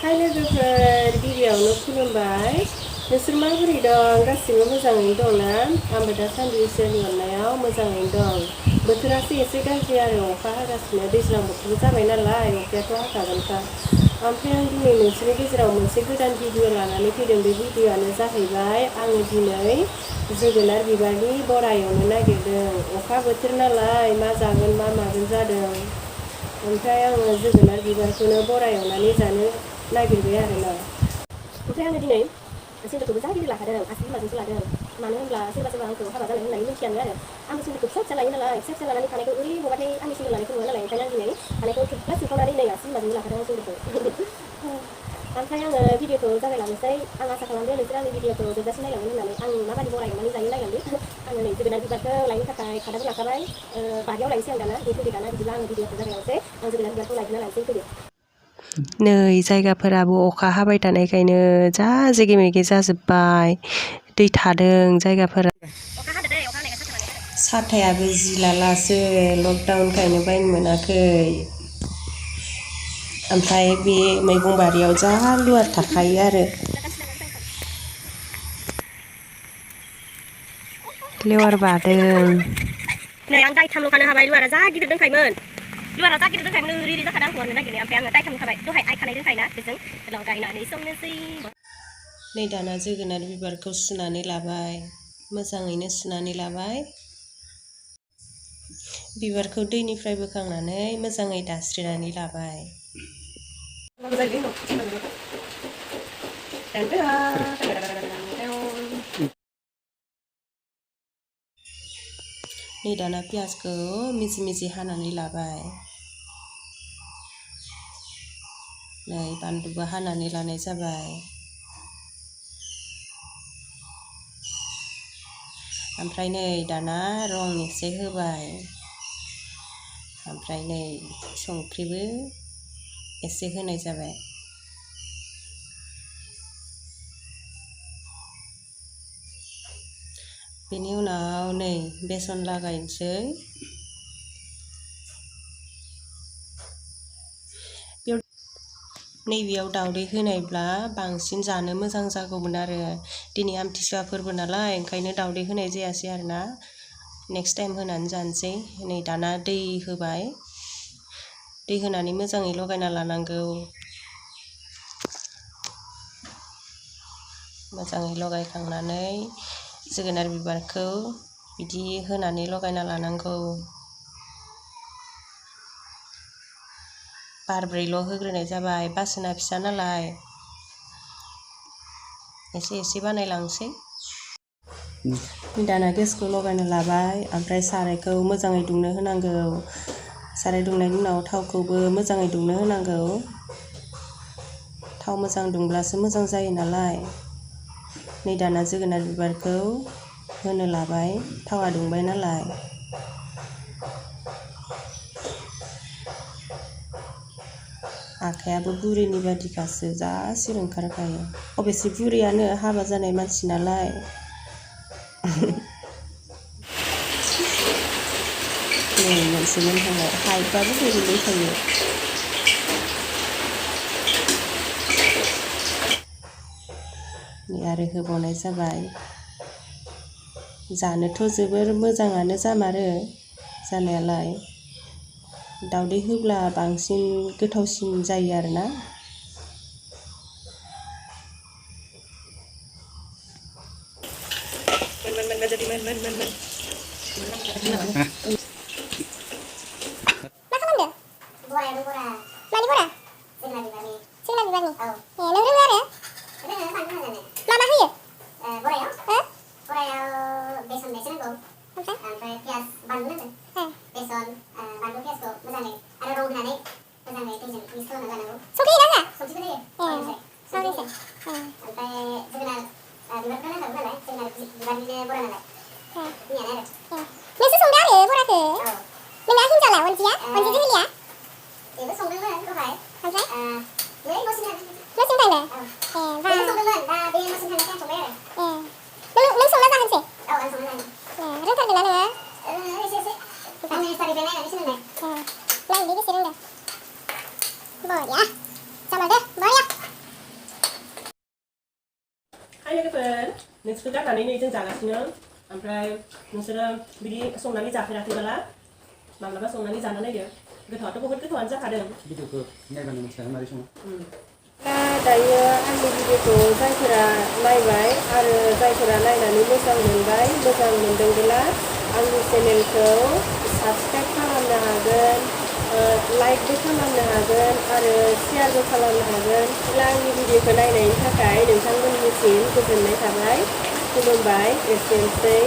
Hai लोगोफोर गिबियावनो खुलुमबाय नोंसोर माबोरै दं गासिबो मोजाङैनो दंना आंबो दासान्दि इसोरनि अननायाव मोजाङैनो दं बोथोरासो एसे गाज्रि आरो अखा हागासिनो दैज्लां बोथोर जाबाय नालाय अखायाथ' हाखागोनखा ओमफ्राय आं दिनै नोंसोरनि गेजेराव मोनसे गोदान भिडिअ लानानै फैदों बे भिडिअआनो जाहैबाय आङो दिनै जोगोनार बिबारनि बरा एवनो नागिरदों अखा बोथोर नालाय मा जागोन मा मागोन जादों ओमफ्राय आङो जोगोनार बिबारखौनो बरा एवनानै जानो नागिरबाय आरोना ओमफ्राय आङो दिनै सिंग्रिखौबो जा गिदिर लाखादों आसि बिमाजोंसो लादों मानो होनब्ला सोरबा सोरबा आंखौ हाबा जानाय होननानै मिथियानो आरो आंबो सिंग्रिखौ फिसा फिसा लायो नालाय फिसा फिसा लानानै खानायखौ ओरै हबाथाय आंनि सिंग्रि लानायखौ नुवा नालाय ओंखायनो आं दिनै खानायखौ थुब्ला सिनखावनानै नै आसि बिमाजोंनो लाखादों आं सिंग्रिखौ ओमफ्राय आङो भिडिअखौ जागायलांनोसै आं आसा खालामदों नोंसोर आंनि भिडिअखौ जोबजासिम नायलांगोन होननानै आं माबायदि बरा एवनानै जायो नायलांदो आङो नै जोगोनार बिबारखौ लायनो थाखाय खादाखौ लाखाबाय बारियाव लायनोसै आं दाना फैदो दाना बिदिब्ला आङो भिडिअखौ जागायलांसै आं जोगोनार बिबारखौ लायग्रोना लानोसै फैदो नै जायगाफोराबो अखा हाबाय थानायखायनो जा जेगे मेगे जाजोब्बाय दै थादों जायगाफोरा साथायाबो जि लालासो लकडाउनखायनो बायनो मोनाखै ओमफ्राय बे मैगं बारियाव जा लुवार थाखायो आरो लेवार बादों नै आं दायथामल' खानो हाबाय लुवारा जा गिदिर दंखायोमोन ओरै जाखादों आंखौ हरनो नागिरनाया ओमफ्राय आङो दायथामल' खाबाय दहाय आइ खानाय दंखायोना बेजों उनाव गायनानै संनोसै नै दाना जोगोनार बिबारखौ सुनानै लाबाय मोजाङैनो सुनानै लाबाय बिबारखौ दैनिफ्राय बोखांनानै मोजाङै दास्रिनानै लाबाय नै दाना पियासखौ मिजि मिजि हानानै लाबाय नै बानलुबो हानानै लानाय जाबाय ओमफ्राय नै दाना रं एसे होबाय ओमफ्राय नै संख्रिबो एसे होनाय जाबाय बेनि उनाव नै बेसन लागायनोसै नैबेयाव दावदै होनायब्ला बांसिन जानो मोजां जागौमोन आरो दिनै आमथिसुवा फोरबो नालाय ओंखायनो दावदै होनाय जायासै आरोना नेक्स्ट टाइम होनानै जानोसै नै दाना दै होबाय दै होनानै मोजाङै लगायना लानांगौ मोजाङै लगायखांनानै जोगोनार बिबारखौ बिदि होनानै लगायना लानांगौ बारब्रैल' होग्रोनाय जाबाय बासोना फिसा नालाय एसे एसे बानायलांसै दाना गेसखौ लगायना लाबाय ओमफ्राय सारायखौ मोजाङै दुंनो होनांगौ साराय दुंनायनि उनाव थावखौबो मोजाङै दुंनो होनांगौ थाव मोजां दुंब्लासो मोजां जायो नालाय नै दाना जोगोनार बिबारखौ होनो लाबाय थावा दुंबाय नालाय आखायाबो बुरैनि बादिखासो जा सिर ओंखारखायो अबेसे बुरैयानो हाबा जानाय मानसि नालाय नै मोनसे मोनहांनाय हाइटबाबो गोलैबाय थायो नै आरो होबावनाय जाबाय जानोथ' जोबोर मोजाङानो जामारो जानायालाय दावदै होब्ला बांसिन गोथावसिन जायो आरोना लोगोफोर नोंसोरखौ गारनानै नै जों जागासिनो ओमफ्राय नोंसोरो बिदि संनानै जाफेराखैब्ला माब्लाबा संनानै जाना नायदो गोथावाथ' बहुत गोथावानो जाखादों भिडिअखौ नायबानो मिथिखागोन मारै सङो दायो आंनि भिडिअखौ जायफोरा नायबाय आरो जायफोरा नायनानै मोजां मोनबाय मोजां मोनदोंब्ला आंनि चेनेलखौ साबस्क्राइब खालामनो हागोन लाइकबो खालामनो हागोन आरो शेयारबो खालामनो हागोन आंनि भिडिअखौ नायनायनि थाखाय नोंथांमोननिसिम गोजोननाय थाबाय खुलुमबाय एसेनोसै